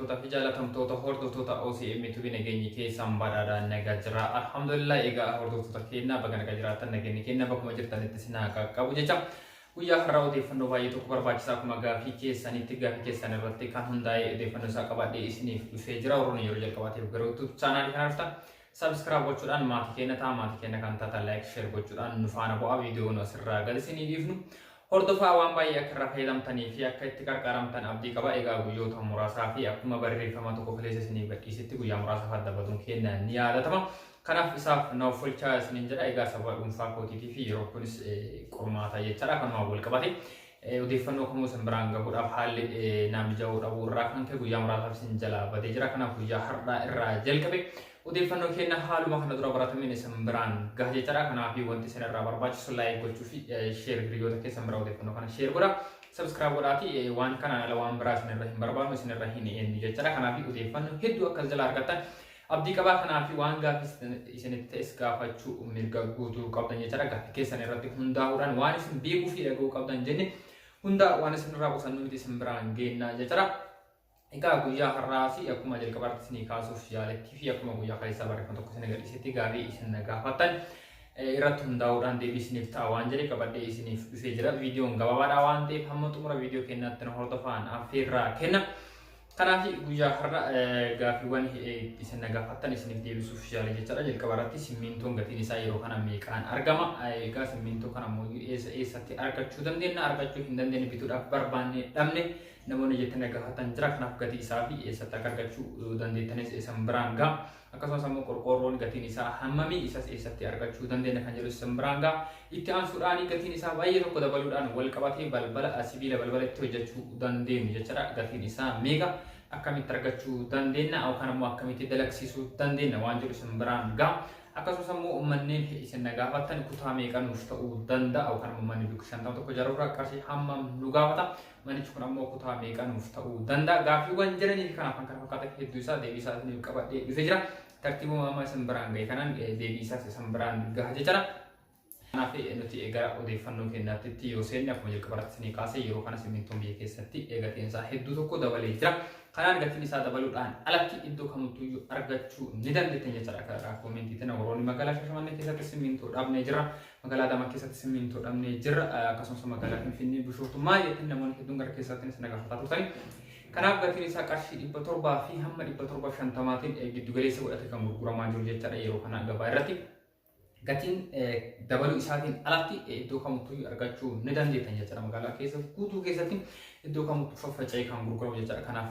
Kabajamtoota fi jaalatamtoota hordoftoota OCM Tube, nageenyi keessan badhaadhaan nagaa jira. Alhamdulillah. Egaa hordoftoota keenya, baga nagaa jiraattan. Nageenyi keenya bakkuma jirtanitti isin haa qaqqabu jecha, guyyaa har'aa odeeffannoo baay'ee tokko barbaachisaa akkuma gaafii keessanitti gaafii keessan irratti kan hundaa'e odeeffannoo isaa qabadhee isiniif dhufee jira. Warroonni yeroo jalqabaatiif gara YouTube chaanaalii kana dhuftan subscribe gochuudhaan maatii keenya ta'a. Maatii keenya kan taatan like, share gochuudhaan nu faana bu'aa. Viidiyoo nu asirraa gad isinii dhiifnu hordofaa, waan baay'ee akka irraa fayyadamtanii fi akka itti qarqaaramtan abdii qaba. Egaa guyyoota muraasaa fi akkuma barreeffama tokko fileessa isinii gadhiisitti guyyaa muraasaaf adda baduun keenya ni yaadatama. Kanaaf isaaf na offolchaa isiniin jedha. Egaa sababa dhuunfaa kootiitii fi yeroo kunis qormaata jechaadha. Kanumaan wal qabate odeeffannoo kamuu isin biraan gahuudhaaf haalli naa mijaa'uu dhabuu irraa kan ka'e guyyaa muraasaaf isin jalaa badee jira. Kanaaf guyyaa har'aa irraa jalqabe odeeffannoo keenya haaluma kana dura baratameen isin biraan gaha jechaadha. Kanaaf wanti isin irraa barbaachisu like gochuu fi share, hiriyoota keessan bira odeeffannoo kana share godha. Subscribe godhaati, waan kanaan ala waan biraa isin irra hin barbaadnu, isin irra hin eenyu jechaadha. Kanaaf odeeffannoo hedduu akkas jala argattan abdii qabaa. Kanaaf waan gaaffii isinitti ta'es gaafachuu mirga guutuu qabdan jechaadha. Gaaffii keessan irratti hundaa'uudhaan waan isin beekuu fi dhaga'uu qabdan jenne hunda waan isin irraa qusannu miti, isin biraan geenna jechaadha. Egaa guyyaa har'aa fi akkuma jalqabaatti isinii kaasuuf yaaletti fi akkuma guyyaa kaleessaa barreeffama tokko isin agarsiisetti, gaaffii isin gaafattan irratti hundaa'uudhaan deebii isiniif ta'a waan jedhe qabadhee isiniif dhufee jira. Viidiyoon gabaabaadha waan ta'eef hamma xumura viidiyoo keenyaatti nu hordofaan affeerraa kenna. Kanaaf guyyaa har'a gaaffiiwwan isin na gaafattan isiniif deebisuuf yaale jechaadha. Jalqaba irratti simmintoon gatiin isaa yeroo kana meeqaan argama? Egaa simmintoo kana immoo eessa eessatti argachuu dandeenya? Argachuu hin dandeenye, bituudhaaf barbaanne dhabne namoonni jettanii na gaafatan jira. Kanaaf gatii isaa fi eessatti akka argachuu dandeettanis isin biraan ga'a. Akkasumas immoo qorqoorroon gatiin isaa hammami, isas eessatti argachuu dandeenya kan jedhu isin biraan ga'a. Itti aansuudhaan gatiin isaa baay'ee tokko dabaluudhaan wal qabatee balbala sibiila balbala itti hojjechuu dandeenyu jechaadha. Gatiin isaa meeqa? Akkamitti argachuu dandeenya yookaan immoo akkamitti dalagsiisuu dandeenya waan jedhu isin biraan ga'a. Akkasumas immoo manneen isin na gaafattan kutaa meeqa nuuf ta'uu danda'a yookaan immoo manni bikku 51 ijaaruurraa qarshii hammam nu gaafata? Manichi kun ammoo kutaa meeqa nuuf ta'uu danda'a? Gaaffiiwwan jiranii fi kanaaf kan kana fakkaatan hedduu isaa deebii isaa isiniif qabadhee dhufee jira. Tartiibuma amma isin biraan gahe kanaan deebii isaas isin biraan gaha jechaadha. Kanaaf nuti gara odeeffannoo keenyaatti yoo seenne, akkuma jalqaba irratti isinii kaase, yeroo kana simmintoon biyya keessatti gatiin isaa hedduu tokko dabalee jira. Kanaan gatiin isaa dabaluudhaan alatti iddoo kamittuyyuu argachuu ni dandeettan jechaadha. Karaa koomentiitiin warroonni magaalaa Shashamannee keessatti simmintoo dhabnee jirra. Magaalaa Adaamaa keessatti simmintoo dhabnee jirra. Akkasumas magaalaa Finfinnee, Bishooftuu maal jettan namoonni hedduun gara keessatti isin gaafataa turtani. Kanaaf gatiin isaa qarshii 700 fi hamma 750n giddugaleessa godhate kan gurguramaa jiru jechaadha yeroo kana gabaa irratti. Gatiin dabaluu isaatiin alatti iddoo kamittuu argachuu ni dandeettan jechaadha. Magaalaa keessa guutuu keessatti iddoo kamittuu faffaca'ee kan gurguramu jechaadha. Kanaaf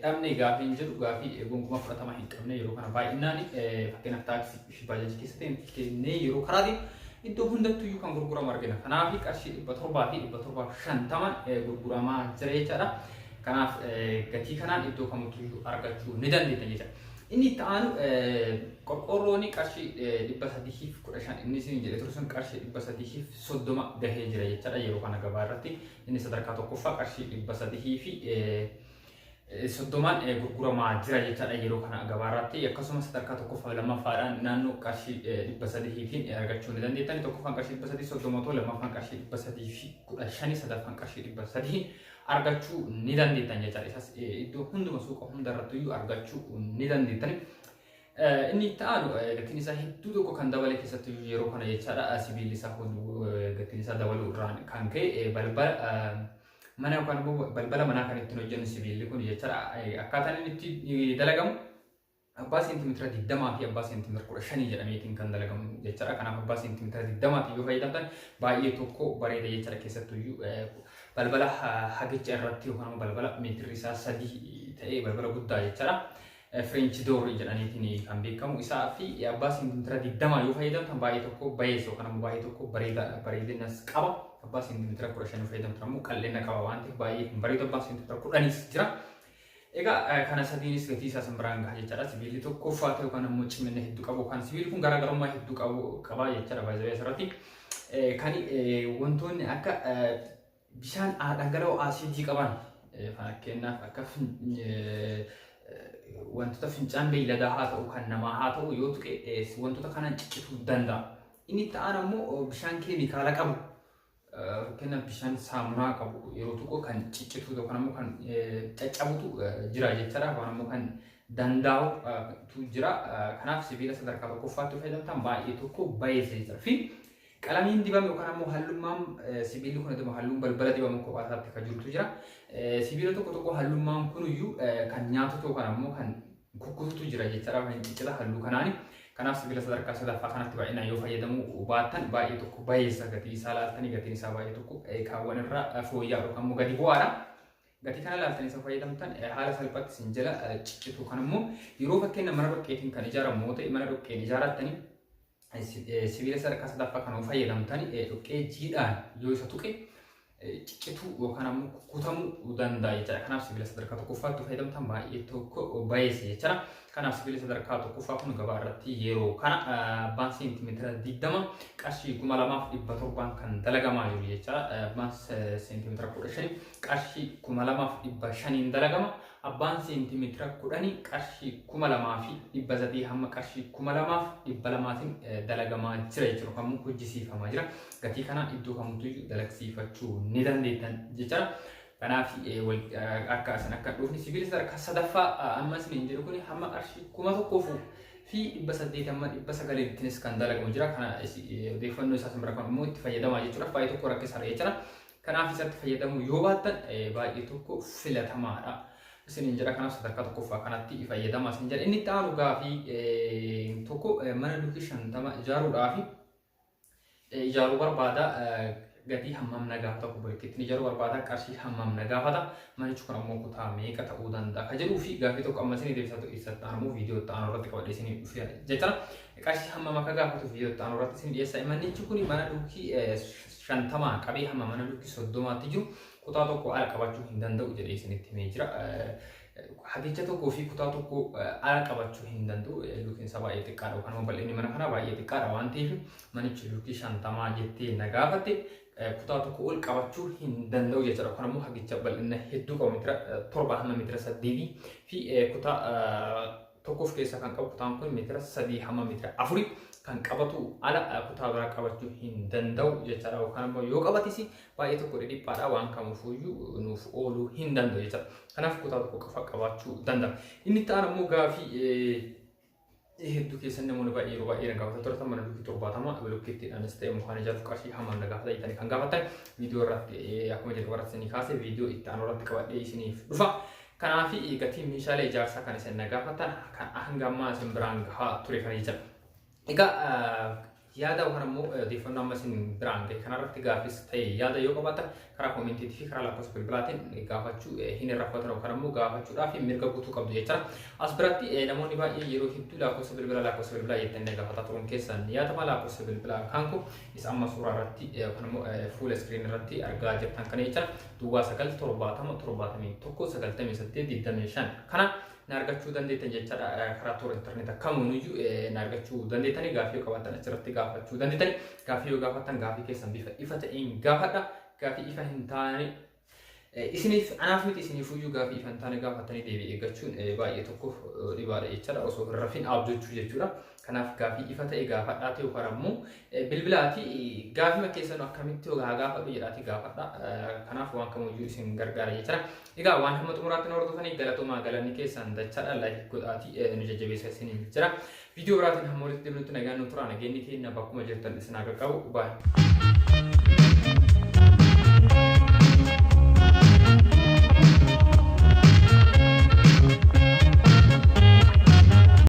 dhabne gaafiin jedhu gaafii gonkumaa fudhatama hin qabne. Yeroo kana baay'inaan fakkeenyaaf taaksii fi baajaajii keessatti kennee yeroo karaatiin iddoo hundattuyyuu kan gurguramu argina. Kanaaf qarshii 700 fi 750 gurguramaa jira jechaadha. Kanaaf gatii kanaan iddoo kamittuyyuu argachuu ni dandeettan jechaadha. Inni itti aanu qorqoorroon qarshii 315 inni isin jedhe ture sun qarshii 330 gahee jira jechaadha yeroo kana gabaa irratti. Inni sadarkaa tokkoffaa qarshii 330n gurguramaa jira jechaadha yeroo kana gabaa irratti. Akkasumas sadarkaa tokkoffaa lammaffaadhaan naannoo qarshii 300tiin argachuu ni dandeettan. Tokkoffaan qarshii 330 ta'u, lammaffaan qarshii 315, sadaffaan qarshii 300 argachuu ni dandeettan jechaadha. Isas iddoo hunduma suuqa hunda irrattiyyuu argachuu ni dandeettan. Inni itti aanu gatiin isaa hedduu tokko kan dabale keessattuu yeroo kana jechaadha. Sibiilli isaa gatiin isaa dabaluu irraan kan ka'e balbala mana yookaan immoo balbala manaa kan ittiin hojjennu sibiilli kun jechaadha. Akkaataan inni itti dalagamu abbaa seentimeetira 20 fi abbaa seentimeetira 15 jedhameetiin kan dalagamu jechaadha. Kanaaf abbaa seentimeetira 20 yoo fayyadamtan baay'ee tokko bareeda jechaadha. Keessattuyyuu balbala hagicha irratti yookaan immoo balbala meetirri isaa 3 ta'ee balbala guddaa jechaadha. French door jedhaniitiin kan beekamu isaa fi abbaa seentimeetira 20 yoo fayyadamtan baay'ee tokko bayeessa yookaan immoo baay'ee tokko bareedaadha, bareedinas qaba. Abbaa seentimeetira 15 yoo fayyadamtan immoo qal'ina qaba waan ta'eef baay'ee hin bareedu. Abbaa seentimeetira 10s jira. Egaa kana sadiinis gatii isaa isin biraan gaha jechaadha. Sibiilli tokkoffaa ta'e yookaan immoo cimina hedduu qabu kan sibiilli kun garaagarummaa hedduu qabu qaba jechaadha baay'ee asirratti. Kan wantoonni akka bishaan dhangala'oo asiidii qaban, fakkeenyaaf akka wantoota fincaan beeyladaa haa ta'u, kan namaa haa ta'u, yoo tuqe wantoota kanaan ciccituu danda'a. Inni itti aanu ammoo bishaan keemikaala qabu. Fakkeenyaaf bishaan saamunaa qabu yeroo tokko kan ciccitu yookaan ammoo kan caccabutu jira jechaadha. Yookaan ammoo kan dandaa'utu jira. Kanaaf sibiila sadarkaa tokkoffaatti fayyadamtan baay'ee tokko bayeessa jechuudha. Fi qalamiin dibame yookaan ammoo hallummaan sibiilli kun dibamu halluun balbala dibamu kophaa isaatti kan jirutu jira. Sibiila tokko tokko hallummaan kuniyyuu kan nyaatutu yookaan ammoo kan kukkututu jira jechaadha. Kan ciccita halluu kanaani. Kanaaf sibiila sadarkaa sadaffaa kanatti baay'inaan yoo fayyadamuu baattan baay'ee tokko bayeessa gatii isaa laaltanii gatiin isaa baay'ee tokko kaawwan irraa fooyya'aa yookaan immoo gadi bu'aadha. Gatii kana laaltanii isa fayyadamtan haala salphaatti isin jala ciccitu. Kan immoo yeroo fakkeenya mana dhoqqeetiin kan ijaaramu yoo ta'e mana dhoqqeen ijaarattanii sibiila sadarkaa sadaffaa kan fayyadamtan dhoqqee jiidhaan yoo isa tuqe ciccituu yookaan ammoo kukkutamuu danda'a jechaadha. Kanaaf sibiila sadarkaa tokkoffaatti fayyadamtan baay'ee tokko bayeessa jechaadha. Kanaaf sibiila sadarkaa tokkoffaa kun gabaa irratti yeroo kana abbaan seentimeetira 20 qarshii 2700 kan dalagamaa jiru jechaadha. Abbaan seentimeetira 15 qarshii 2500 dalagama. Abbaan seentimeetira 10 qarshii 2300 hamma qarshii 2200 dalagamaa jira jechuudha. Kamuu hojjisiifamaa jira. Gatii kanaan iddoo kamittuu dalagsiifachuu ni dandeettan jechuudha. Kanaaf akka isin akka dhufni sibiila sadarkaa sadaffaa amma isin jedhu kun hamma qarshii 1800 hamma 900ttis kan dalagamu jira. Kana odeeffannoo isaa isin bira kan immoo itti fayyadamaa jechuudha. Baay'ee tokko rakkisaadha jechuudha. Kanaaf isatti fayyadamuu yoo baattan baay'ee tokko filatamaadha. Isin jira kanaaf sadarkaa tokkoffaa kanatti fayyadamaa isin jedha. Inni itti aanu gaafii tokko mana lukii 50 ijaaruudhaaf ijaaruu barbaada. Gatii hammam na gaafata obboleettiin ijaaruu barbaada qarshii hammam na gaafata manichi kun ammoo kutaa meeqa ta'uu danda'a ka jedhuu fi gaafii tokko amma isin deebisatu isatti aanu viidiyoo itti aanu irratti qabadhee isin dhufe jechuudha. Qarshii hammam akka gaafatu viidiyoo itti aanu irratti isin dhiyeessa. Manichi kun mana lukii 50 qabee hamma mana lukii 30tti jiru kutaa tokko ala qabachuu hin danda'u jedhee isinitti himee jira. Hagicha tokkoo fi kutaa tokko ala qabachuu hin danda'u. Lukiin isaa baay'ee xiqqaadha yookaan immoo bal'inni mana kanaa baay'ee xiqqaadha waan ta'eef manichi lukii 50 jettee na gaafatte kutaa tokko ol qabachuu hin danda'u jechuudha. Kun ammoo hagicha bal'ina hedduu qabu meetira 7 hamma meetira 8 fi kutaa tokkoof keessaa kan qabu kutaan kun meetira 3 hamma meetira 4 kan qabatu ala kutaa biraa qabachuu hin danda'u jechuudha. Yookaan immoo yoo qabatis baay'ee tokko dhidhiphaadha waan kamuufiyyuu nuuf ooluu hin danda'u jechuudha. Kanaaf kutaa tokko qofa qabaachuu danda'a. Inni itti aanu immoo gaafii hedduu keessan namoonni baay'ee yeroo baay'ee na gaafatan turtan mana lukii 70 bilokkeettiidhaanis ta'e mukaan ijaaruuf qarshii hammam na gaafata jettanii kan gaafatan viidiyoo irratti akkuma jalqaba irratti isinii kaase viidiyoo itti aanu irratti qabadhee isiniif dhufa. Kanaaf gatiin meeshaalee ijaarsaa kan isin na gaafatan kan hanga ammaa isin biraan gahaa ture kana jechuudha. Egaa yaada yookaan ammoo odeeffannoo amma isin biraan gahe kanarratti gaafis ta'e yaada yoo qabaatan karaa koomentiitii fi karaa lakkoofsa bilbilaatiin gaafachuu hin irraanfatan yookaan ammoo gaafachuudhaaf mirga guutuu qabdu jechuudha. As biratti namoonni baay'ee yeroo hedduu lakkoofsa bilbilaa jettanii gaafataa turuun keessan yaadama lakkoofsa bilbilaa kan kun isa amma suuraa irratti yookaan ammoo fuula iskiriin irratti argaa jirtan kana jechuudha. Duwwaa 9 70 71 98 25 kana na argachuu dandeettan jechaadha. Karaa toora intarneetaa kamuuniyyuu na argachuu dandeettanii gaafii yoo qabaattan achirratti gaafachuu dandeettanii gaafii yoo gaafattan gaafii keessan bifa ifa ta'een gaafadha. Gaafii ifa hin taane isiniif anaaf miti isiniifuyyuu gaafii ifa hin taane gaafattanii deebii eeggachuun baay'ee tokko dhibaadha jechaadha. Osoo hin rafin abjachuu jechuudha. Kanaaf gaafii ifa ta'e gaafadhaa ta'e yookaan ammoo bilbilaati gaafii keessan akkamitti haa gaafadhu jedhaati gaafadha. Kanaaf waan kamiyyuu isin gargaara jechaadha. Egaa waan hamma xumuraatti nu hordofanii galatoomaa galanni keessan dachaadha. Laayik godhaati nu jajjabeessa isiniin jira. Viidiyoo biraatiin hamma walitti deebinutti nagaan nu turaa nageenyi keenya bakkuma jirtan isin haa qaqqabu. Baay'ee.